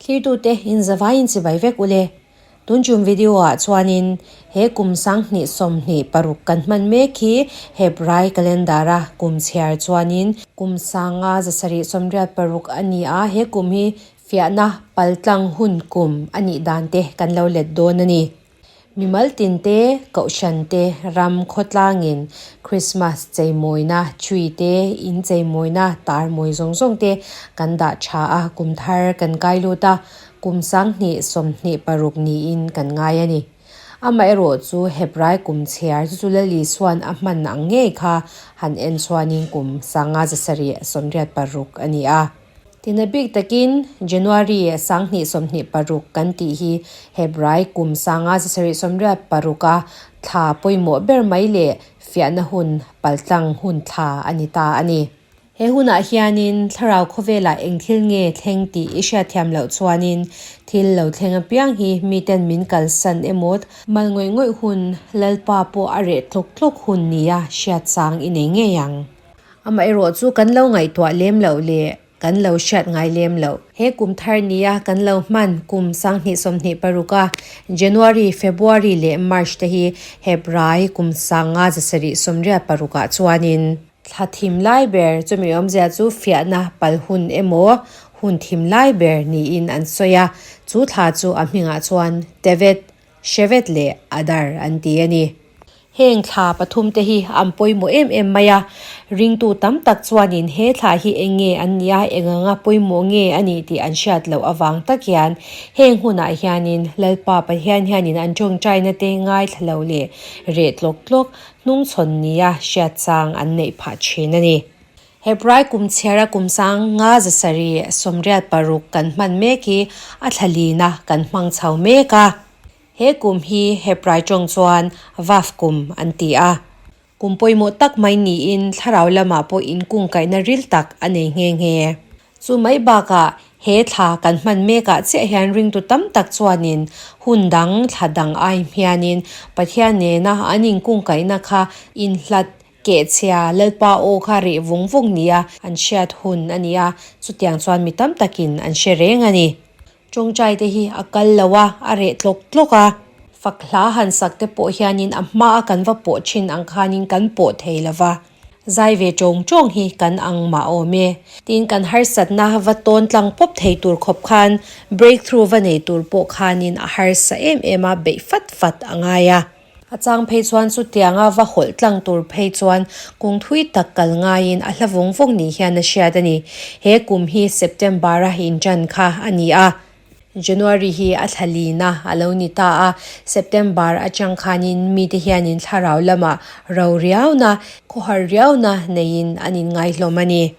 Thlirtute in zavaiin chibai vek ule. Tun tum video ah chuanin he kum 2026 kan hman mek hi Hebrai calendar a kum chhiar chuanin kum 1986 a ni a, he kum hi fiahna paltlang hun kum a nih dan te kan lo let dawn a ni. Mimal tin te, kohhran te, ram khawtlangin Christmas cheimawina, tree te, in cheimawina, tar mawi zawng zawng te kan dah tha a, kum thar kan kai lut a, kum 2026 niin kan ngai a ni. Amaherawh chu Hebrai kum chhiar chu chu Lal Isua'n a hman ang ngei kha han en chuanin kum 1986 a ni a. Tina bik takin January 2026 kan tih hi Hebrai kum 1986 a thla pawimawh ber mai leh fiahna hun paltlang hun thla a ni ta a ni. He hunah hianin thlarau khawvelah eng thil nge thleng tih i hriatthiam loh chuanin thil lo thleng apiang hi miten min kalsan emaw mal ngawih ngawih hun Lalpa pawh a reh tlawk tlawk hun nia hriatchang i nei ngei ang. Amaherawh chu kan lo ngaihtuah lem loh leh kan lo hriat ngai lem loh. He kum thar nia kan lo hman kum 2026 a January, February leh March te hi Hebrai kum 1986 ah chuanin thla thim lai ber chumi awmzia chu fiahna pal hun emaw hun thim lai ber niin an sawi a, chu thla chu a hmingah chuan Tevet, Shevet leh Adar an ti a ni. Heng thla pathum te hi an pawimawh em em mai a, ringtu tam tak chuanin he thla hi eng nge an nia, eng anga pawimawh nge a nih tih an hriat loh avang tak hian heng hunah hianin Lalpa Pathian hianin an tawngtaina te ngaithla lo leh reh tlawk tlawk hnungchhawn nia hriat chang an neih phah thin a ni. Hebrai kum chhiara kum 1986 kan hman mek hi a thla lina kan hmang chho mek a. He kum hi Hebrai tawng chuan Vav kum an ti a. Kum pawimawh tak mai niin thlarau lamah pawh inkungkaihna ril tak a nei nghe nghe. Chu mai bakah he thla kan hman mekah chiah hian ringtu tam tak chuanin hun dang thla dang ai hianin Pathian nena an inkungkaihna kha inhlat kehchhia Lalpa aw kha reh vung vung nia an hriat hun a ni a, chutiang chuan mi tam takin an hre reng a ni. Tawngtai te hi a kal lo a, a reh tlawk tlawk a. Fak hla han sak te pawh hianin a hmaa kan va pawh thin ang khanin kan pawh thei lo va. Zai ve tawng tawng hi kan ang mah awm e. Tin kan harsatna va tawn tlang pawp thei tur khawp khan breakthrough va nei tur pawh khanin a harsa em em a, beih fat fat a ngai a. A chang phei chuan chutianga va hawlh tlang tur phei chuan kung thui tak kal ngaiin a hla vawng vawng ni hian a hriat a ni. He kum hi September a inṭan kha a ni a, January hi a thla lina a lo ni ta a, September atang khanin mite hianin thlarau lamah ro riauna, khawhar riauna neiin an inngai hlawm a ni.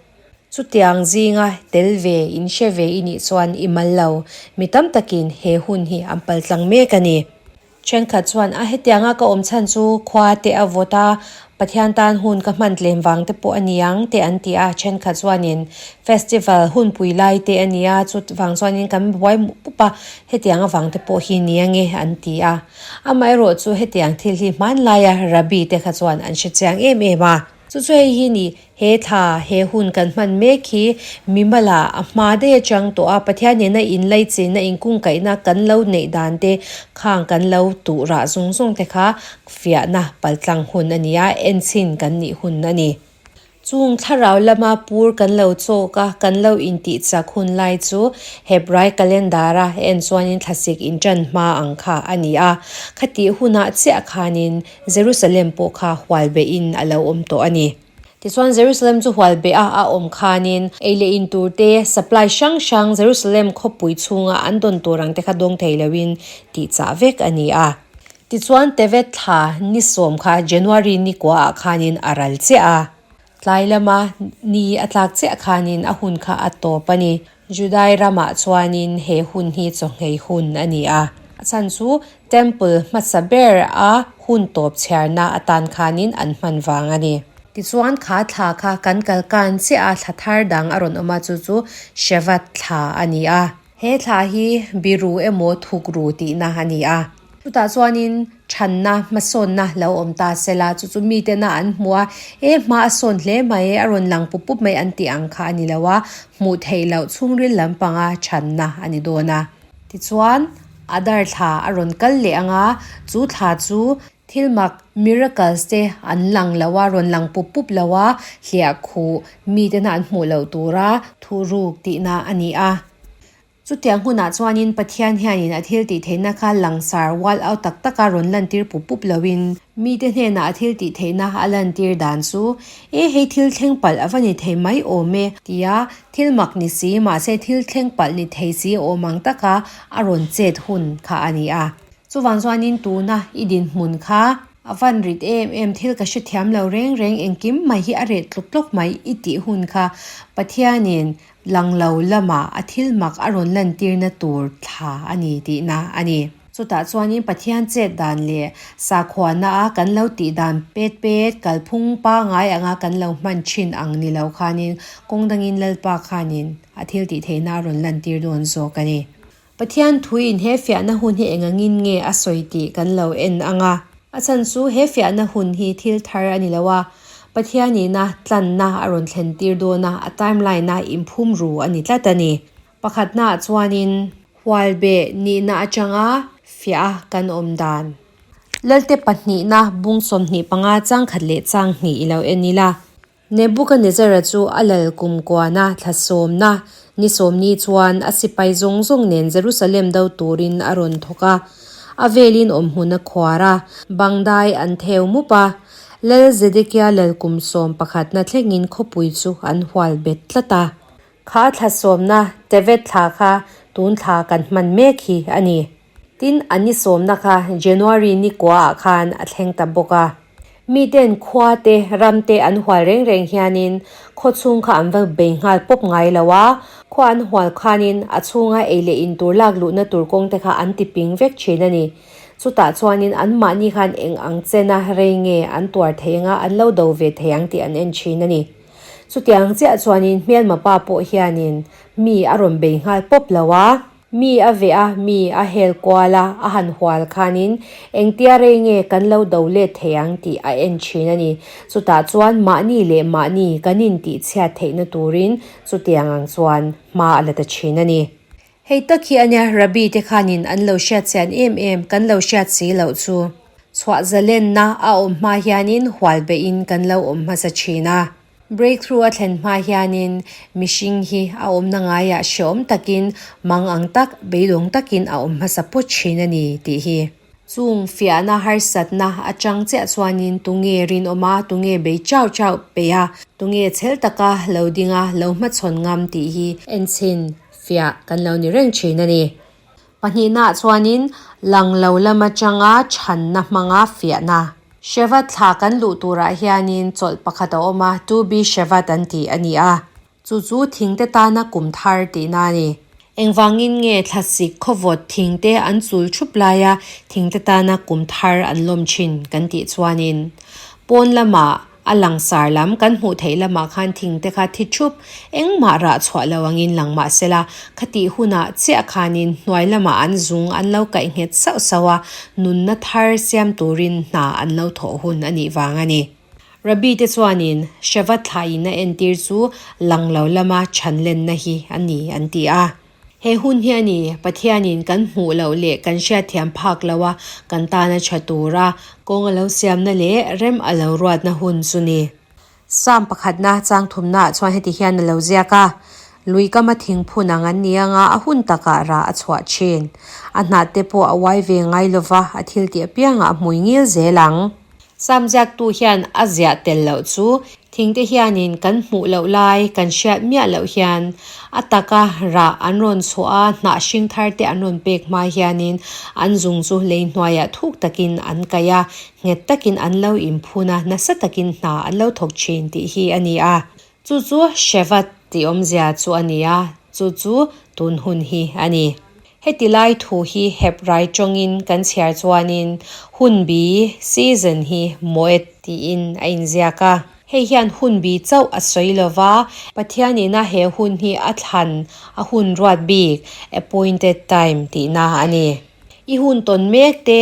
Chutiang zinga tel ve, inhre ve i nih chuan i mal lo. Mi tam takin he hun hi an paltlang mek a ni. Thenkhat chuan, A hetianga ka awm chhan chu khua te a vawt a, Pathian tan hun ka hman tlem vang te pawh a niang te an ti a. Thenkhat chuanin, Festival hunpui lai te a nia, chu vang chuanin kan buai mup a, hetiang avang te pawh hi nia nge an ti a. Amaherawh chu hetiang thil hi hmanlaia Rabbi te kha chuan an hre chiang em em a. Chu chu hei hi ni, he thla, he hun kan hman mek hi mimala a hma daih atang tawh a, Pathian nena inlaichinna, inkungkaihna kan lo neih dan te khang kan lo tuh rah zung zung te kha fiahna paltlang hun a ni a, enchhin kan nih hun a ni. Chung thlarau lama pur kan lo chawk a, kan lo intih chak hun lai chu Hebrai calendar a en chuanin thlasik inṭan hma ang kha a ni a, khatih hunah chiah khanin Jerusalem pawh kha hual behin a lo awm tawh a ni. Tichuan Jerusalem chu hual beh a a awm khanin ei leh in tur te, supply hrang hrang Jerusalem khawpui chhunga an dawn tur ang te kha dawng thei loin tih chah vek a ni a. Tichuan Tevet thla ni sawm kha January ni kua ah khanin a ral chiah a. Tlai lama ni a tlak chiah khanin a hun kha a tawp a ni. Judai ramah chuanin he hun hi chawngei hun a ni a. A chhan chu Temple hmasa ber a hun tawp chhiarna atan khanin an hman vang a ni. Tichuan kha thla kha kan kal kan chiah a, thla thar dang a rawn awm a, chu chu Shevat thla a ni a. He thla hi biru emaw thukru tihna a ni a. Chutah chuanin. Thanna, hmasawnna lo awm ta se la, chu chu mitena an hmu a, e hma a sawn hle mai e, a rawn lang pup pup mai an tih ang kha a ni lo a, hmuh theih loh chhungril lampanga thanna a ni dawn a. Tichuan, Adar thla a rawn kal leh ang a, chu thla chu thil mak, miracles, te an lang lo a, rawn lang pup pup lo a, hliah khuh mitena an hmuh loh tura thuruk tihna a ni a. Chutiang hunah chuanin Pathian hianin a thil tih theihna kha langsar ual au tak taka rawn lantir pup pup loin, mite hnenah a thil tih theihna a lantir dan chu, E hei thil thleng palh a va ni thei mai awm e, tia thil mak ni si mahse thil thleng palh ni thei si awm ang taka a rawn chet hun kha a ni a. Chuvang chuanin tuna i dinhmun kha a van rit em em, thil ka hrethiam lo reng reng engkim mai hi a reh tluk tluk mai i tih hun kha Pathianin Lang lo lamah a thil mak a rawn lantirna tur thla a ni tihna a ni. Chutah chuanin Pathian chet dan leh sakhuana a kan lo tih dan pet pet kalphung pangai anga kan lo hman thin ang ni lo khanin kawng dangin Lalpa khanin a thil tih theihna a rawn lantir dawn zawk a ni. Pathian thuin he fiahna hun hi engangin nge a sawi tih kan lo en ang a. A chhan chu he fiahna hun hi thil thar a ni lo a, Pathianina tlanna a rawn thlen tir dawn a, a timeline a inphum ru a ni tlat a ni. Pakhatnaah chuanin hualbeh nihna atanga fiah a kan awm dan. Lalte pahnihna bung 25 changkhat leh chang hnih i lo en ila. Nebukanezzara chu a lal kum kuana thla sawmna ni sawmni chuan a sipai zawng zawng nen Jerusalem do turin a rawn thawk a. A velin awmhmun a khuar a, bangdai an theu mup a. Lal Zedekia lal kum sawm pakhatna thlengin khawpui chu an hual bet tlat a. Kha thla sawmna Tevet thla kha tun thla kan hman mek hi a ni. Tin, a ni sawmna kha January ni kuaah khan a thleng ta bawk a. Miten khua te, ram te an hual reng reng hianin khaw chhung kha an va bei nghal pawp ngai lo a, khua an hual khanin a chhunga ei leh in tur lak luhna tur kawng te kha an ti ping vek thin a ni. Chutah chuanin anmahni khan eng ang chena rei nge an tuar thei anga an lo do ve thei ang tih an en thin a ni. Chutiang chiah chuanin hmelma pa pawh hianin mi a rawn bei nghal pawp lo a. Mi a veh a, mi a hel kual a, a han hual khanin engtia rei nge kan lo do let thei ang tih a en thin a ni. Chutah chuan mahni leh mahni kan intih chhiat theihna turin chutiang ang chuan hma a la ta thin a ni. Hei tak hi ania Rabbi te khanin an lo hriat chian em em kan lo hriat si loh chu. Chhuah zalenna a awm hma hianin hual beihin kan lo awm hmasa thin a. Breakthrough a thlen hma hianin mihring hi a awmna ngaiah hreawm takin, mang ang tak, beidawng takin a awm hmasa pawt thin a ni tih hi. Chung fiahna harsatna atang chiah chuanin tunge rinawm a, tunge bei chau chau peih a, tunge chhel taka lo ding a, lo hmachhawn ngam tih hi enchhin fiah kan lo ni reng thin a ni. Pahnihnaah chuanin lang lo lam atanga chhanna hmanga fiahna. Shevat thla kan luh turah hianin chawlh pakhat a awm a, Tu Bi Shevat an tih a ni a. Chu chu thingte tana kum thar tihna a ni. Engvangin nge thlasik khawvawt thingte an chul thup laia thingte tana kum thar an lawm thin kan tih chuanin pawn lamah A langsar lam kan hmuh theih lamah khan thingte kha thi thup engmah rah chhuah lo angin lang mah sela, khatih hunah chiah khanin hnuai lamah an zung an lo kaih nghet sauh sauh a, nunna thar siam turin hna an lo thawh hun a nih vang a ni. Rabbi te chuanin Shabbat thlaiin a entir chu lang lo lama chhanlenna hi a ni an ti a. He hun hi a ni, Pathianin kan hmuh loh leh kan hriatthiam phak loh a, kan tana tha tura kawng a lo siamna leh rem a lo ruatna hun chu ni. Psalm pakhatna chang thumnaah chuan heti hian a lo ziak a, Lui kama thingphun ang an ni anga a hun takah rah a chhuah thin. A hnahte pawh a uai ve ngai lova, a thil tih apiangah a hmui ngil zel ang. Psalm ziaktu hian a ziah tel loh chu thingte hianin kan hmuh loh lai kan hriat miah loh hian a taka rah an rawn chhuah a, hnah hring thar te an rawn pek hma hianin an zung chu lei hnuaiah thuk takin an kaih a, nghet takin an lo inphun a, nasa takin hna an lo thawk thin tih hi a ni a. Chu chu Shevat tih awmzia chu a ni a, chu chu tun hun hi a ni. Heti lai thu hi Hebrai tawngin kan chhiar chuanin hun bi, season, hi Moed tiin a inziak a. Hei hian hun bi chauh a sawi lo va, Pathianina he hun hi a thlan, a hun ruat bik, appointed time, tihna a ni. I hun tawn mek te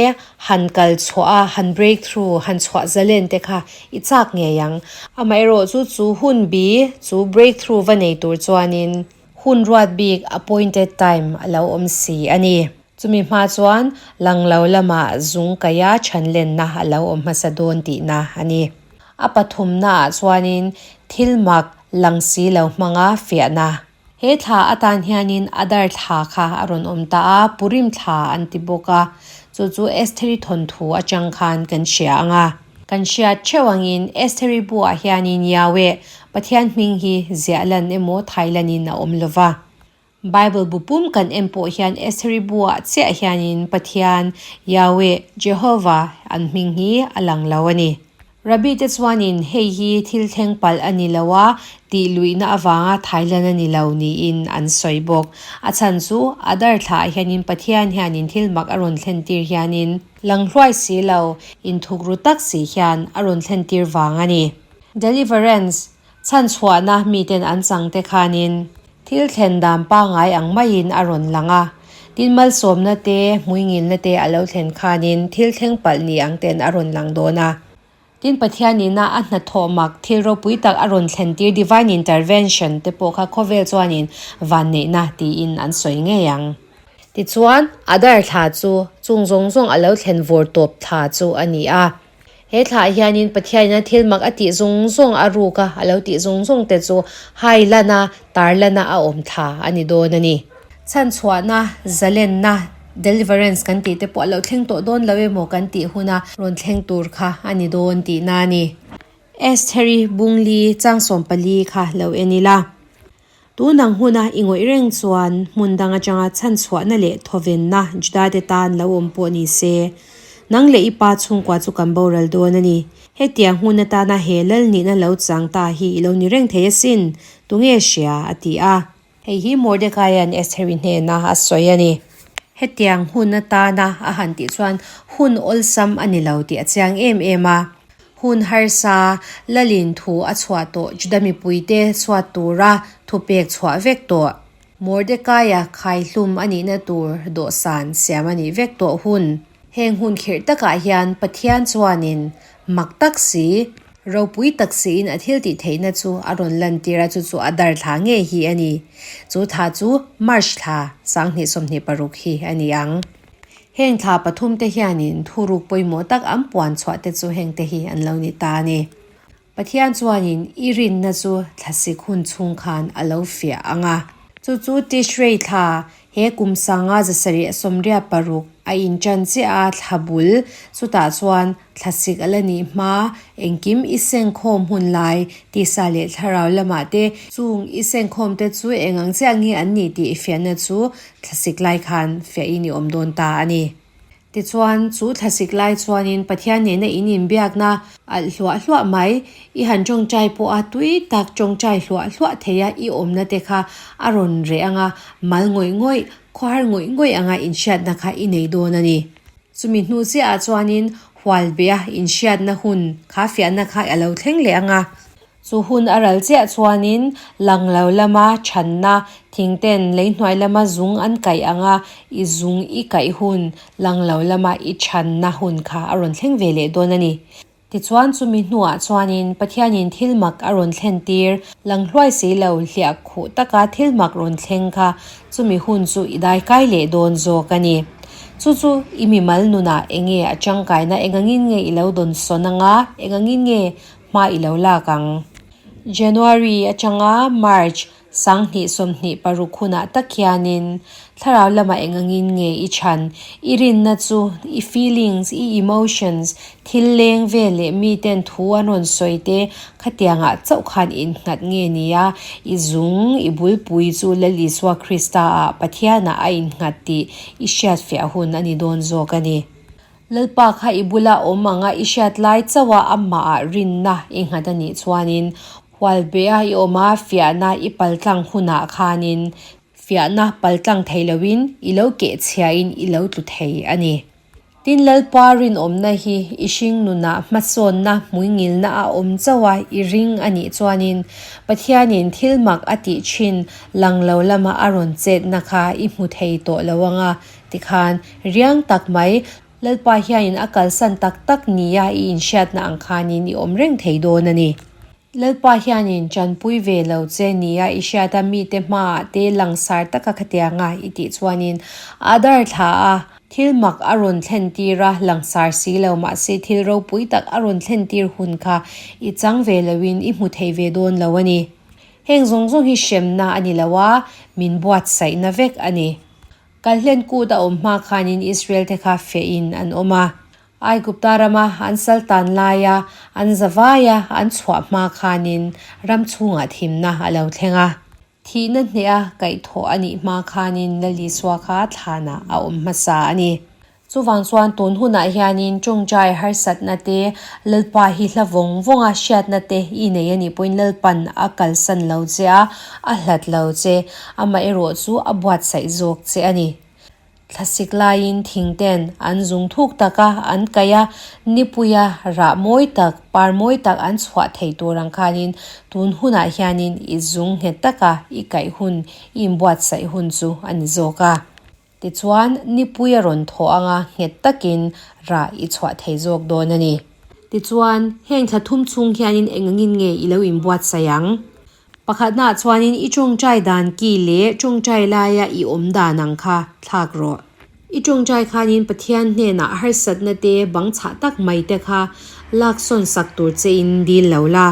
han kal chhuah a, han break through, han chhuah zalen te kha i chak ngei ang. Amaherawhchu chu hun bi, chu break through va nei tur chuanin hun ruat bik, appointed time, a lo awm si a ni. Chumi hma chuan lang lo lamah zung kaia chhanlenna a lo awm hmasa dawn tihna a ni. A pathumnaah chuanin thil mak lang si lo hmanga fiahna. He thla atan hianin Adar thla kha a rawn awm ta a, Purim thla an ti bawk a, chu chu Estheri thawnthu atang khan kan hria ang a. Kan hriat theuh angin Estheri buah hianin Yahweh, Pathian hming hi ziah lan emaw thai lanin a awm lo va. Bible bu pum kan en pawh hian Estheri buah chiah hianin Pathian, Yahweh, Jehovah, an hming hi a lang lo a ni. Rabbi te chuanin hei hi thil thleng palh a ni lo a, tih luihna avanga Thailand a ni lo niin an sawi bawk. A chhan chu Adar thlaah hianin Pathian hianin thil mak a rawn thlentir hianin lang hluai si lo, inthuk ru tak si hian a rawn thlentir vang a ni. Deliverance, chhanchhuahna miten an chang te khanin thil thlen dan pangngai ang maiin a rawn lang a, tin malsawmna te, hmuingilna te a lo thlen khanin thil thleng palh ni ang ten a rawn lang dawn a. Tin Pathian ina a hnathawh mak thil ropui tak a rawn thlen tir divine intervention te pawh kha khawvel chuanin vanneihna tiin an sawi ngei ang. Tichuan, Adar thla chu chung zawng zawng a lo thlen vawr tawp thla chu a ni a. He thlah hianin Pathianin a thil mak a tih zawng zawng a ruk a, a lo tih zawng zawng te chu hai lan a, tar lan a a awm thla a ni dawn a ni. Chhanchhuahna, zalenna, deliverance kan tih te pawh a lo thleng tawh dawn lo emaw kan tih huna rawn thleng tur kha a ni dawn tihna a ni. Estheri Bungli Changsawm pali kha lo en ila. Tun ang huna i ngawih reng chuan hmun dang atanga chhanchhuahna leh thawvenna Judate tan lo awm pawh ni se, nang leh i pa chhungkua chu kan boral dawn a ni. Hetiang hmun atana he lal nihna lo chang ta hi i lo ni reng thei asin, tunge hria? a ti a. Hei hi Mordecaia'n Estheri hnena a sawi a ni. Hetiang hun atana a han tih chuan hun awlsam a ni lo tih a chiang em em a. Hun harsa, Lalin thu a chhuah tawh Juda mipuite chhuat tura thupek chhuah vek tawh. Mordekaia khaihlum a nihna tur dawhsan siam a nih vek tawh hun. Heng hun khirh takah hian Pathian chuanin mak tak si, ropui tak siin a thil tih theihna chu a rawn lantir a, chu chu a dar thla ngei hi a ni. Chu thla chu March thla 2026 hi a ni ang. Heng thla pathumte hianin thuruk pawimawh tak an puan chhuah te chu hengte hi an lo ni ta a ni. Pathian chuanin i rinna chu thlasik hun chhung khan a lo fiah ang a. Chu chu Tishrei thla he kum sanga zasarih 86 a inṭan chiah a thla bul chutah chuan Thlasik a la nih hma, engkim i sengkhawm hun lai, tisa leh thlarau lamah te, chung i sengkhawm te chu eng ang chiah nge an nih tih i fiahna chu thlasik lai khan fiahin i awm dawn ta a ni. Tichuan, chu thlasik lai chuanin Pathian nena in inbiakna alh hluah hluah mai, i han tawngtai pawh a tui tak tawngtai hluah hluah thei a i awmna te kha a rawn reh ang a, mal ngawih ngawih, khawhar ngawih ngawih anga inhriatna kha i nei dawn a ni. Chumi hnu chiahah chuanin hualbea inhriatna hun kha fiahna kha a lo thleng leh ang a. Chu hun a ral chiah chuanin lang lo lama chhanna thingten lei hnuai lama zung an kaih ang a, i zung i kaih hun lang lo lama i chhanna hun kha a rawn thleng ve leh dawn a ni. Tichuan chumi hnuah chuanin Pathianin thil mak a rawn thlen tir, lang hluai si lo hliah khuh taka thil mak rawn thleng kha chumi hun chu i daikai leh dawn zawk a ni. Chu chu i mimal nunah enge a tangkaina engangin nge i lo dawn sawn anga, engangin nge hma i lo lak ang? January atanga March 2026 hunah tak hianin thlarau lamah eng angin nge i chhan? I rinna chu i feelings, i emotions, thil leng vel leh miten thu an rawn sawi te khatiangah chauh khan innghat nge nia i zung, i bulpui chu Lal Isua Krista-ah Pathianah a innghat tih i hriatfiah hun a ni dawn zawk a ni. Lalpa kha i bula awm anga i hriat lai chauha amahah rinna i nghat a nih chuanin hualbea i awm a, fiahna i paltlang hunah khanin fiahna paltlang thei loin i lo kehchhiain i lo tlu thei a ni. Tin, Lalpa rinawmna hi i hring nunah hmasawnna hmuingilna a awm chauh a i ring a nih chuanin Pathianin thil mak a tih thin lang lo lama a rawn chetna kha i hmu thei tawh lo anga tikhan riang tak mai Lalpa hianin a kalsan tak tak nia i inhriatna ang khanin i awm reng thei dawn a ni. Lalpa hianin tanpui ve lo che nia i hriat a mite hmaah te langsar taka khatianga i tih chuanin Adar thla a thil mak a rawn thlen tir a, langsar si lo mahse thil ropui tak a rawn thlen tir hun kha i chang ve loin i hmu thei ve dawn lo a ni. Heng zawng zawng hi hremna a ni lo a, min buatsaihna vek a ni. Kalhlen kut a awm hma khanin Israel te kha fehin an awm a. Aigupta rama an sal tan laia an zavaia an chhuah hma khanin ram chhungah thimna a lo thleng a. Thihna hneha kaihthawh a nih hma khanin Lal Isua kha thlanah a awm hmasa a ni. Chuvang chuan tun hunah hianin tawngtai harsatna te, Lalpa hi hla vawng vawnga hriatna te i nei a nih pawhin Lalpan a kalsan lo che a, a hlat lo che, amaherawh chu a buatsaih zawk che a ni. Thlasik laiin thingten an zung thuk tak a, an kaih a, nipuia rah mawi tak, par mawi tak an chhuah thei tur ang khanin tun hunah hianin i zung nghet taka i kaih hun, i inbuatsaih hun chu a ni zawk a. Tichuan, nipui a rawn thawh anga nghet takin rah i chhuah thei zawk dawn a ni. Tichuan, heng thla thum chhung hianin eng angin nge i lo inbuatsaih ang? Pakhatnaah chuanin i tawngtai dan ki leh tawngtai laia i awm dan ang kha thlak rawh. I tawngtai khanin Pathian hnenah harsatna te bang chhah tak mai te kha laksawn sak tur chein dil lo la.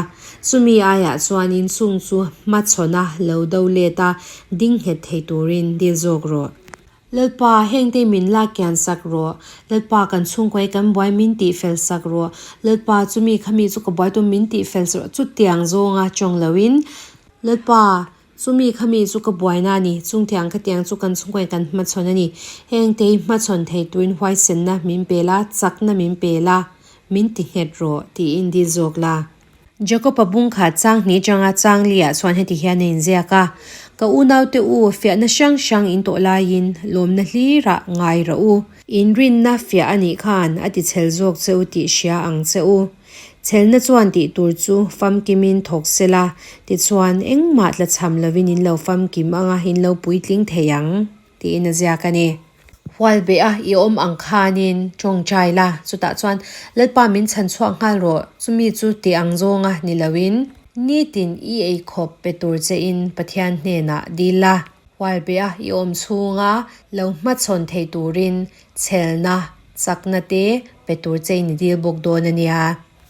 Chumi aiah chuanin chung chu hmachhawna lo do let a ding nghet thei turin dil zawk rawh. Lalpa, hengte min lak kian sak rawh. Lalpa, kan chhungkaw hi kan buai min tih fel sak rawh. Lalpa, chumi khami chu ka buai tum min tih fel sak rawh. Chutiang zawnga tawng loin, Lalpa, chumi khami chu ka buaina a ni. Chungtiang khatiang chu kan chhungkaw hi kan hmachhawn a ni. Hengte hi hmachhawn thei turin huaisenna min pe la, chakna min pe la, min ti nghet rawh, tiin dil zawk la. Jakob-a bung kha chang hnih atanga chang liah chuan heti hian a inziak a, Ka unaute u, fiahna hrang hrang in tawh laiin lawmna hlirah ngai rawh u. In rinna fiah a nih khan a ti chhel zawk che u tih hria ang che u. Chhelna chuan tih tur chu famkimin thawk se la, tichuan engmah tlachham lovin in lo famkim anga in lo puitling thei ang, tiin a ziak a ni. Hual beh a, i awm ang khanin tawngtai la, chutah chuan Lalpa min chhan chhuak nghal rawh, chumi chu ti ang zawnga ni loin nitin i eikhawp pe tur chein Pathian hnenah dil la. Hual beh a, i awm chhunga lo hmachhawn thei turin chhelna, chakna te pe tur chein i dil bawk dawn a nia.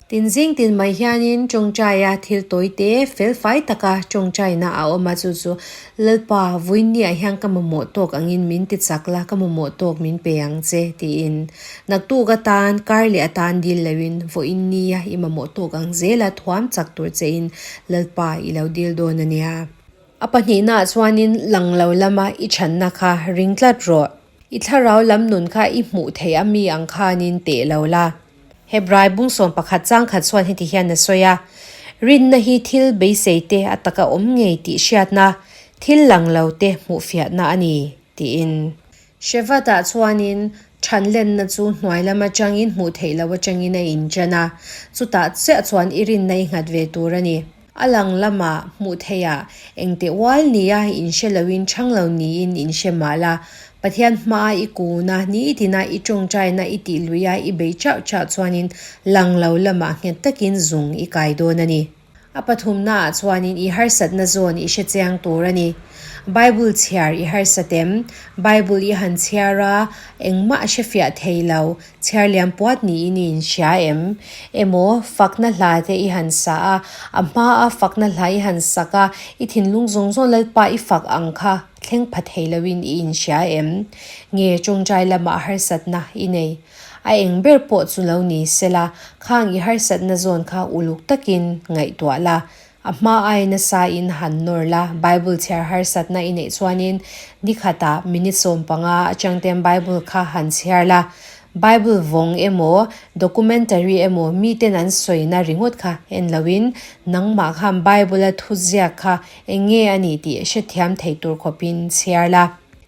Tin zing tin mai hianin tawngtaia thil tawi te fel fai taka tawngtaina a awm a, chu chu Lalpa Vuinniah hian ka mamawh tawk angin min ti chak la, ka mamawh tawk min pe ang che tiin naktuk atan kar leh atan dil loin vawiin nia i mamawh tawk ang zela thuam chak tur chein Lalpa i lo dil dawn a nia. A pahnihnaah chuanin lang lo lama i chhanna kha ring tlat rawh. I thlarau lam nun kha i hmuh theih a mi ang khanin teh lo la. Hebrai bungsawm pakhat chang khat chuan heti hian a sawi a, Rinna hi thil beisei te a taka awm ngei tih hriatna, thil lang lo te hmuhfiahna a ni, tiin. Shevat-ah chuanin thanlenna chu hnuai lam atangin hmuh theih loh atangin a inṭan a, chutah chiah chuan i rinna i nghat ve tur a ni. A lang lamah hmuh theihah engte ual nia inhre loin chhang lo niin inhre mah la, Pathian hmaa i kuna, nitina i tawngtaina i tih luia i bei chauh chauh chuanin lang lo lamah nghet takin zung i kai dawn a ni. A pathumnaah chuanin i harsatna zawn i hre chiang tur a ni. Bible chhiar i harsat em? Bible i han chhiar a, engmah a hrefiah thei lo. Chhiar liam puat niin i inhria em? Emaw, fakna hla te i han sa a, a hmaa fakna hla i han sak a, i thinlung zawng zawng Lalpa i fak ang kha thleng pha thei loin i inhria em? Nge tawngtai lamah harsatna i nei? A eng ber pawh chu lo ni sela, khang i harsatna zawn kha uluk takin ngaihtuah la, A hma ai nasa in han nawr la, Bible chhiar harsatna i neih chuanin ni khatah minute 15 atang ten Bible kha han chhiar la. Bible vawng emaw, documentary emaw miten an sawina ringawt kha en loin nangmah khan Bible-a thuziak kha eng nge a nih tih hrethiam thei tur khawpin chhiar la.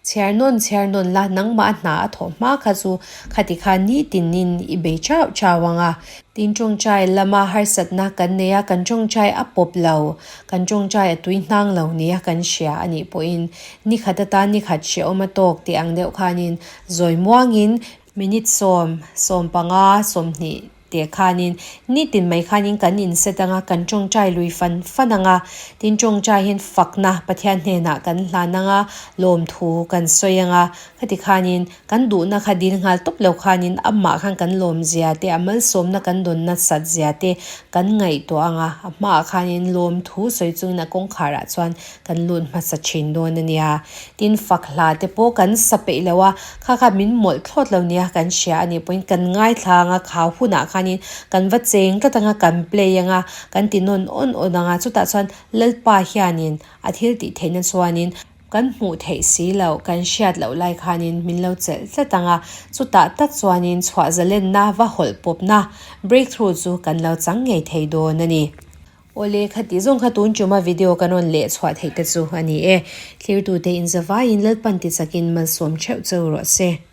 Chhiar nawn chhiar nawn la, nangmah hna a thawh hma kha chu khati khan nitinin i bei chau chau ang a. Tin tawngtai lama harsatna kan nei a, kan tawngtai a pawp lo, kan tawngtai a tui hnang lo nia kan hria a nih pawhin nikhat atan nikhat hrehawm a tawk tih ang deuh khanin zawi muangin minute sawm, 15, 20 teh khanin nitin mai khanin kan inset anga kan tawngtai lui fan fan anga tin tawngtai hian fakna Pathian hnenah kan hlan anga lawmthu kan sawi anga khati khanin kan duhna kha dil nghal tawp lo khanin amah khan kan lawm zia te a malsawmna kan dawn nasat zia te kan ngaihtuah anga a hmaah khanin lawmthu sawi chungin a kawngkharah chuan kan lut hmasa thin dawn a nia. Tin fak hla te pawh kan sa peih lo a, kha kha min mawlh thlawt lo nia kan hria a nih pawhin kan ngaithla ang a, kha hunah khanin kan va cheng tlat ang a, kan play ang a, kan ti nawn awn awn ang a, chutah chuan Lalpa hianin a thil tih theihna chuanin kan hmuh theih si loh, kan hriat loh lai khanin min lo chelh tlat ang a, chutah tak chuanin chhuah zalenna va hawlh pawpna, breakthrough, chu kan lo chang ngei thei dawn a ni. Awle, khati zawng kha tun chuma video kan rawn leh chhuah theih te chu a ni e. Thlirtute inzavaiin Lalpan tichakin malsawm theuh cheu rawh se.